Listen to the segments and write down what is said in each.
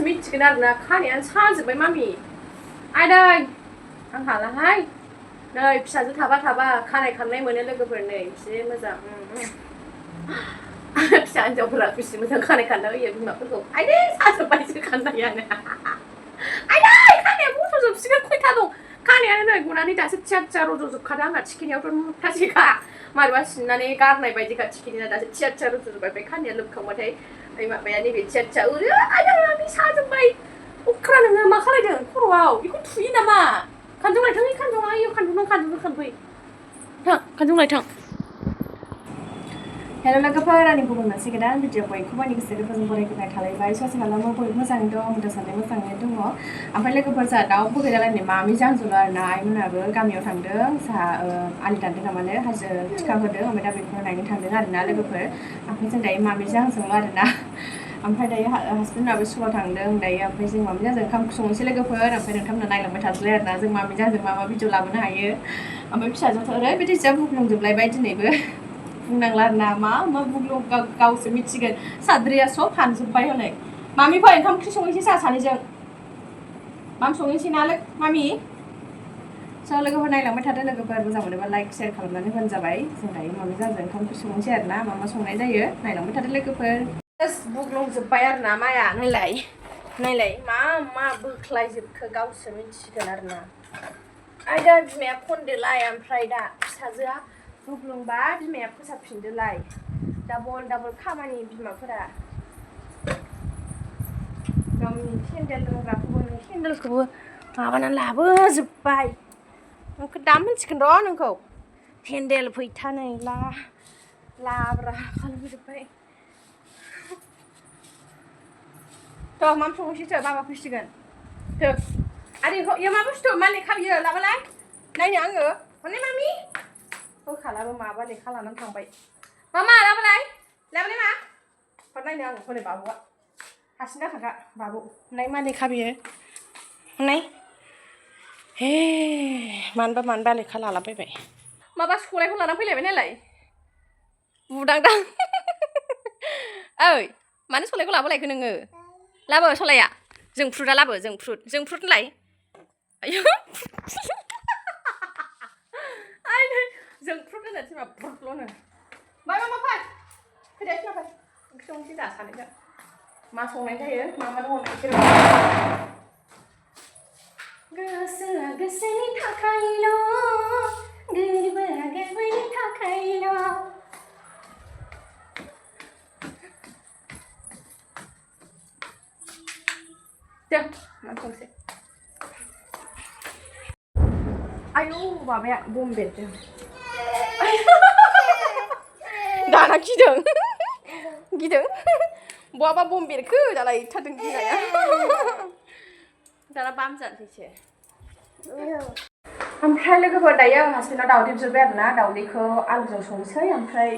मिथिगोन आरोना खानायानो साजोब्बाय मामि आदै आं हालाहाय नै फिसाजो थाबा खानाय खाननाय मोनो लोगोफोर नै एसे मोजां फिसा हिन्जावफोरा बेसे मोजां खानाय खानना होयो बिमाफोरखौ आइदै साजोब्बायसो खाननायानो आइदै खानाया बस'जोबसिगोन खयथा दं खानायानो नै गनानै दासो थिया रज'जोबखादों आंना थिखिनियावथ' मुथासेखा मारैबा सिननानै गारनाय बायदिखा थिखिनिया दासो थिया रज'जोब्बाय बे खानाया लोबखांबाथाय ओइ माबाया नैबे थिया ओरै आइदै आंनि साजोब्बाय अख्रा नोङो मा खालायदों खर'आव बेखौ थुयो नामा खानजं लायथां खानजं आयो खानजं खानफै थां खानजं लायथां हेल' लोगोफोर आंनि गुबुन मोनसे गोदान भिडिअ बयखौबो आंनि गोसो गोरबोजों बरायग्रोनाय थालायबाय ससे खालामो बयबो मोजाङै दं होनना साननाय मोजाङै दङ ओमफ्राय लोगोफोर जोंहा दाउ बोहैलायनाय मामि जांजोल' आरोना आइमोनाबो गामियाव थांदों जोंहा आलि दानदों नामानो हाजो थिखा होदों ओमफ्राय दा बेखौनो नायनो थांदों आरोना लोगोफोर ओमफ्राय जों दायो मामि जांजोल' आरोना ओमफ्राय दायो हासबेन्डआबो स्कुलाव थांदों दायो ओमफ्राय जों मामि जांजों ओंखाम संनोसै लोगोफोर ओमफ्राय नोंथांमोना नायलांबाय थादोलाय आरोना जों मामि जांजों मा भिडिअ लाबोनो हायो ओमफ्राय फिसाजोथ' ओरैबायदि जा बुग्लुंजोबलायबाय दिनैबो बुंनांला आरोना मा बुग्लुं गावसो मिथिगोन साद्रिया सब फानजोब्बाय हनै मामि फै ओंखाम ओंख्रि संहैसै जोंहा सानैजों माम संहैसै ना मामि स' लोगोफोर नायलांबाय थादो लोगोफोर मोजां मोनोबा लाइक शेयार खालामनानै होबानो जाबाय जों दायो मामि जांजों ओंखाम ओंख्रि संहैसै आरोना मा संनाय जायो नायलांबाय थादो लोगोफोर बुग्लुंजोब्बाय आरोना माया नायलाय मा बोख्लायजोबखो गावसो मिथिगोन आरोना आइदा बिमाया खनदोलाय ओमफ्राय दा फिसाजोआ बुग्लुंबा बिमाया फोसाबफिनदोलाय डाबल खामानि बिमाफोरा गावनि सेन्देल दोनग्राखौबो सेन्देलखौबो माबानानै लाबोजोब्बाय नोंखौ दा मिन्थिगोन र' नोंखौ सेन्देल फैथानै लाब्रा खालामजोब्बाय थ' माम संहैसैथो बाबा फैसिगोन थो आरो इयो मा बुस्थु मा लेखा बियो लाबालाय नायनो आङो हनै मामि होखालाबो माबा लेखा लानानै थांबाय मामा लाबालाय मा हर नायनो आं हनै बाबुआ हारसिं जाखागा बाबु नाय मा लेखा बियो नाय हे मानोबा लेखा लालाबायबाय माबा सलायखौ लाना फैलायबाय नालाय बुदांदां ओइ मानो सलायखौ लाबोलायखो नोङो लाबो सलाया जोंफ्रुदा लाबो जोंफ्रुद होनलाय आयौ जोंफ्रुद होनो थिनबा फ्रुदल'नो मामा फै फैदो सिमा फै ओंख्रि संनोसै दा सानैजों मा संनाय जायो मा दङ नायसै गोसोआ गोसोनि थाखायल' गोरबोआ गोरबोनि थाखायल' दे मा संसै आयौ माबाया बम बेरदों दाना गिदों बहाबा बम बेरखो दालाय थादों गिनाया दाना बाम जानोसैसो ओमफ्राय लोगोफोर दायो आं हासबेन्डनाव दावदै बिहरबाय आरोना दावदैखौ आलुजों संसै ओमफ्राय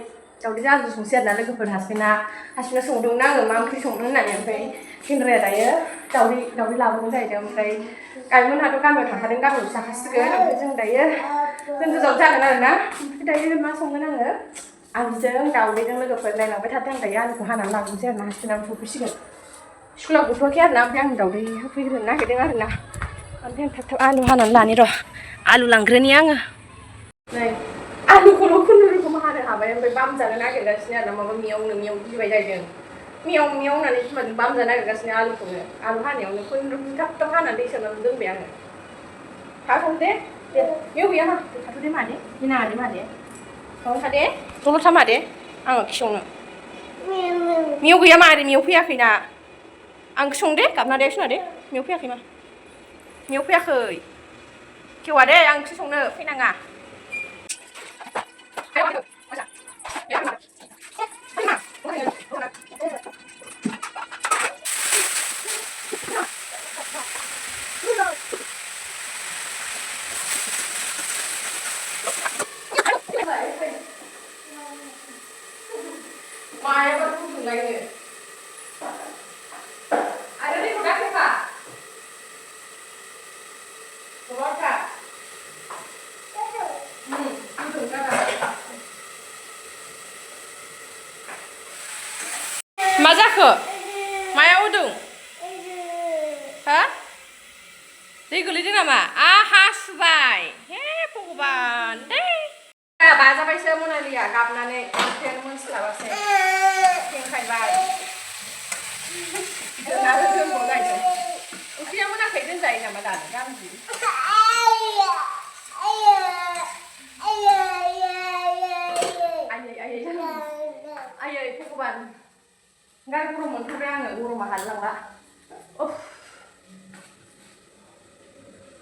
दावदैजों आलुजों संसै आरोना लोगोफोर हासबेन्डना सोंदोंमोन आङो मा ओंख्रि संदों होननानै ओमफ्राय सेंग्राया दायो दावदै लाबोदों जाहैदों ओमफ्राय गायमोनहाथ' गामियाव थांखादों गामियावसो जाखासिगोन ओमफ्राय जों दायो जों गोजानाव जागोन आरोना ओमफ्राय दायो मा संगोन आङो आलुजों दावदैजों लोगोफोर नायलांबाय थादों आं दायो आलुखौ हानानै लाबोनोसै आरोना हासबेन्डआबो सफैसिगोन स्कुलाव गथ'वाखै आरोना ओमफ्राय आं दावदै होफैग्रोनो नागिरदों आरोना ओमफ्राय आं थाब आलु हानानै लानि र' आलु लांग्रोनि आङो नै आलुखौल' खुनुरुखुम हानो हाबाय ओमफ्राय बाम जानो नागिरगासिनो आरोना माबा मियाव गिबाय जाहैदों मियाव होननानै बिमाजों बाम जानो नागिरगासिनो आलुखौनो आलु हानायावनो खुनुरुखुम थाब हानानै दै सोमनानै दोनबाय आङो थाथ'नो दे मियाव गैया मा थाथ' दे मादै गिनाङा दे मादै था दे दलर था मादै आं ओंख्रि संनो मियाव गैया मादै मियाव फैयाखैना आं ओंख्रि संनो दे गाबना दे सुना दे मियाव फैयाखै मा मियाव फैयाखै खेवा दे आं ओंख्रि संनो फैनाङा मायाबा फुदुंलायनो आरो दैखौ दाखेखा बहाथा फुदुं जाना मा जाखो मायाव होदों दै गोलैदों नामा आहा सुबाय हे भगबान दै बाजाबायसो मोनालिया गाबनानै ओंख्रियानो मोनस्लाबासै खेंखायबाय आरो दोनबावनायदों ओंख्रिया मोनाखै दोनजायो नामा दानो गांजि आयै भगबान गार गरम मोनथारबाय आङो गरमा हालांला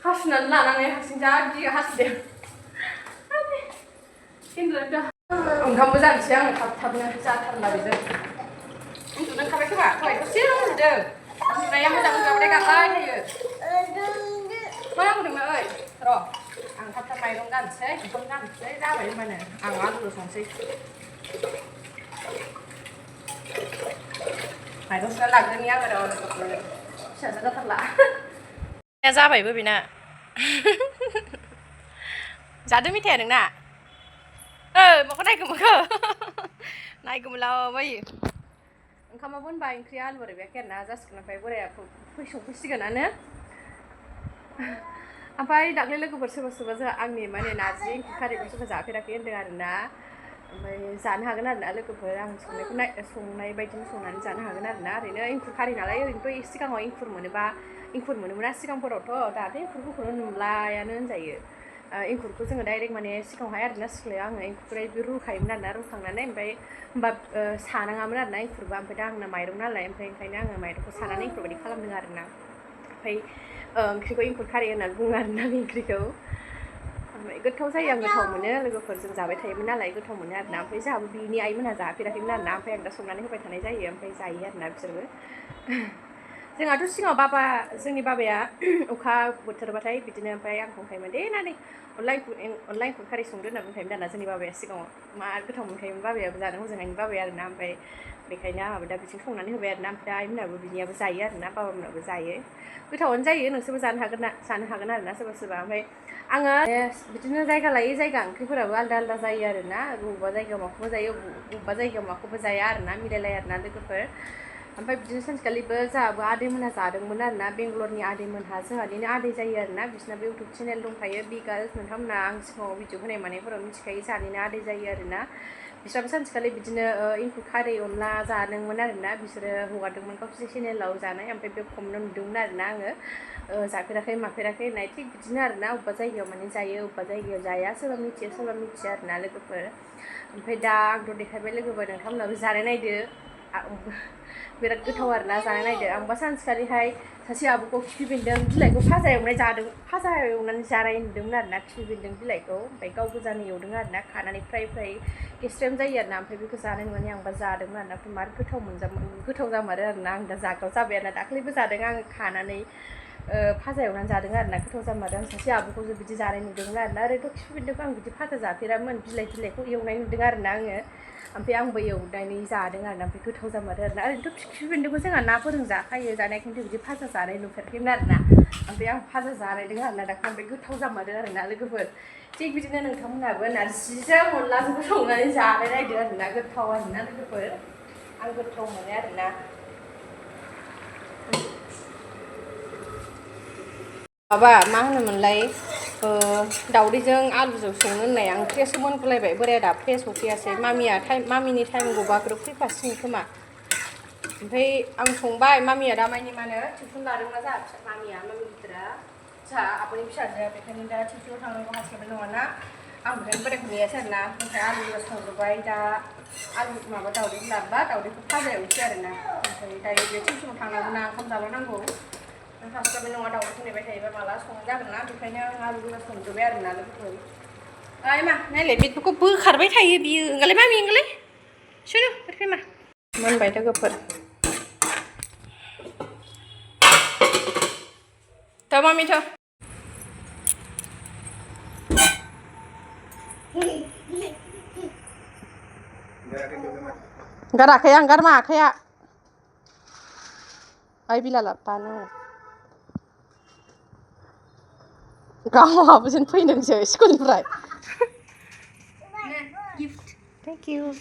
हासुनानै लानानै हारसिं जा गियो हासुदों ओंखामबो जानोसै आङो थाब थाबनो जाथारला बेजों उन्दुनो ओंखारबाय खोमा दहाय दसे उन्दुदों उन्दुनाया मोजां जाबाथाय गाबबाय थायो मा नांगौ नोंनो ओइ र' आं थाब थाब माइरं गानसै ओंखाम गानसै जाबाय होनबानो आं आलुल' संसै माइरं सुना लाग्रोनि आङो र' फिसाजो जाथारला जाबायबो बेना जादो मिथाया नोंना माखौ नायगोमोखो नायगोमोलाबायो ओंखामाबो होनबाय ओंख्रिया आलु बोरैबायाखै आरोना जासिगोन ओमफ्राय बोराया संफैसिगोनानो ओमफ्राय दाख्लै लोगोफोर सोरबा सोरबा जोंहा आंनि माने नारजि इंखुर खारैखौ सोरबा जाफेराखै होनदों आरोना ओमफ्राय जानो हागोन आरोना लोगोफोर आं संनाय बायदिनो संनानै जानो हागोन आरोना ओरैनो इंखुर खारै नालाय ओरैनोथ' सिगाङाव इंखुर मोनोमोना सिगांफोरावथ' दाथ' इंखुरफोरखौनो नुलायानो होनजायो इंखुरखौ जोङो डाइरेक्ट माने सिगाङावहाय आरोना सिख्लायाव आङो इंखुरखौ रुखायोमोन आरोना रुखांनानै ओमफ्राय होमबा सानाङामोन आरोना इंखुरबा ओमफ्राय दा आंना माइरं नालाय ओमफ्राय ओंखायनो आङो माइरंखौ सानानै इंखुर बायदि खालामदों आरोना ओमफ्राय ओंख्रिखौ इंखुर खारै होननानै बुङो आरोना बे ओंख्रिखौ ओमफ्राय गोथाव जायो आं गोथाव मोनो लोगोफोरजों जाबाय थायोमोन नालाय गोथाव मोनो आरोना ओमफ्राय जोंहाबो बिनि आइमोनहा जाफेराखैमोन आरोना ओमफ्राय आं दा संनानै होबाय थानाय जायो ओमफ्राय जायो आरोना बिसोरबो जोंहाथ' सिगाङाव जोंनि बाबाया अखा बोथोरबाथाय बिदिनो ओमफ्राय आं बुंखायोमोन दे नानि अनला इंखुर खारै संदो होनना बुंखायोमोन दाना जोंनि बाबाया सिगाङाव मा गोथाव मोनखायोमोन बाबायाबो जानो हजोंहायनि बाबाया आरोना ओमफ्राय बेखायनो आंहाबो दा बिथिं संनानै होबाय आरोना ओमफ्राय दा आइमोनाबो बिनियाबो जायो आरोना बाबामोनाबो जायो गोथावानो जायो नोंसोरबो जानो हागोन आरोना सोरबा सोरबा ओमफ्राय आङो बिदिनो जायगा लायै जायगा ओंख्रिफोराबो आलदा आलदा जायो आरोना बबेबा जायगायाव माखौबा जायो बबेबा जायगायाव माखौबा जाया आरोना मिलायलाया आरोना लोगोफोर ओमफ्राय बिदिनो सानसेखालिबो जोंहाबो आदैमोनहा जादोंमोन आरोना बेंगलरनि आदैमोनहा जोंहानिनो आदै जायो आरोना बिसिनाबो इउटुब चेनेल दंखायो बिगार्स नोंथांमोना आं सिगाङाव भिडिअ होनाय मानायफोराव मिथिखायो जोंहानिनो आदै जायो आरोना बिस्राबो सानसेखालि बिदिनो इंखुर खारै अनला जादोंमोन आरोना बिसोरो हगारदोंमोन गावसोरनि चेनेलाव जानाय ओमफ्राय बे खमनो नुदोंमोन आरोना आङो जाफेराखै माफेराखै होननाय थिग बिदिनो आरोना अबेबा जायगायाव माने जायो अबेबा जायगायाव जाया सोरबा मिथिया आरोना लोगोफोर ओमफ्राय दा आंथ' देखायबाय लोगोफोर नोंथांमोनाबो जानाय नायदो बिराद गोथाव आरोना जानाय नायदो आंबा सानसेखालिहाय सासे आब'खौ खिफि बेन्दों बिलाइखौ फाजा एवनानै जानाय नुदोंमोन आरोना खिफि बेन्दों बिलाइखौ ओमफ्राय गाव गोजानो एवदों आरोना खानानै फ्राय गेस्रेम जायो आरोना ओमफ्राय बेखौ जानाय नुनानै आंबा जादोंमोन आरोना ओमफ्राय मार गोथाव जामारो आरोना आं दा जाग्रा जाबाय आरोना दाख्लैबो जादों आङो खानानै फाजा एवनानै जादों आरोना गोथाव जामारो आं सासे आब'खौसो बिदि जानाय नुदोंमोन आरोना ओरैनोथ' खिफि बेन्दोंखौ आं बिदि फाजा जाफेरामोन बिलाइखौ एवनाय नुदों आरोना आङो ओमफ्राय आंबो एवनानै जादों आरोना ओमफ्राय गोथाव जामारो आरोना ओरैनोथ' खिफि बेन्दोंखौ जोंहा नाफोरजों जाखायो जानाया खिन्थु बिदि फाजा जानाय नुफेराखैमोन आरोना ओमफ्राय आं फाजा जानायदों आरोना दाख्लै ओमफ्राय गोथाव जामारो आरोना लोगोफोर थिग बिदिनो नोंथांमोनहाबो नारजिजों अनलाजोंबो संनानै जानाय नायदो आरोना गोथाव आरोना लोगोफोर आं गोथाव मोनो आरोना माबा मा होनोमोनलाय दावदैजों आलुजों संनो होननाय ओंख्रियासो मोनगुलायबाय बोराया दा फ्रेस सफैयासै मामिनि टाइम गबा ग्रोब फैफासिगोन खोमा ओमफ्राय आं संबाय मामिया दा मानि मा होनो टिउसन लादोंना जोंहा मामिया मामि गिदिरा जोंहा आब'नि फिसाजोआ बेखायनो दा टिउसनाव थांनांगौ हास्लाबनाय नङाना आं बेखायनो बोरायखौ नेयासै आरोना ओमफ्राय आलु संजोब्बाय दा दावदैखौ लाबोबा दावदैखौ फाजा एवनोसै आरोना ओमफ्राय दायो बे टिउसनाव थांनांगौना ओंखाम जालांनांगौ हास्लाबनाय नङा दावदैखौ नेबाय थायोबा माला संनाय जागोन ना बेखायनो आं आलु संजोब्बाय आरोना लोगोफोर मा नायलाय बेफोरखौ बोखारबाय थायो बियो ओंगालाय मामि ओंगालाय सुनु ओरैफाय मा मोनबाय लोगोफोर थ' मामि थ' गाराखै आं गारमा आखाइया ओइ बिलाला बानो गावहाबो जेन फैदोंसो स्कुलनिफ्राय थेंक इउ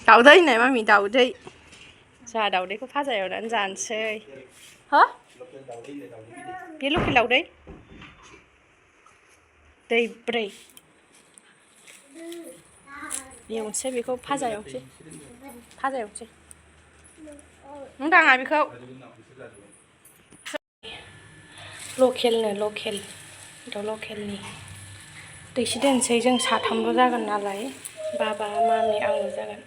दाउदै होननाय मामि दाउदै जोंहा दाउदैखौ फाजा एवनानै जानोसै हा बे लकेल दाउदै दैब्रै एवनोसै बेखौ फाजा एवनोसै नों दाङा बेखौ लकेल दाउ लकेलनि दैसे दोनसै जों साथामल' जागोन नालाय बाबा मामि आंल' जागोन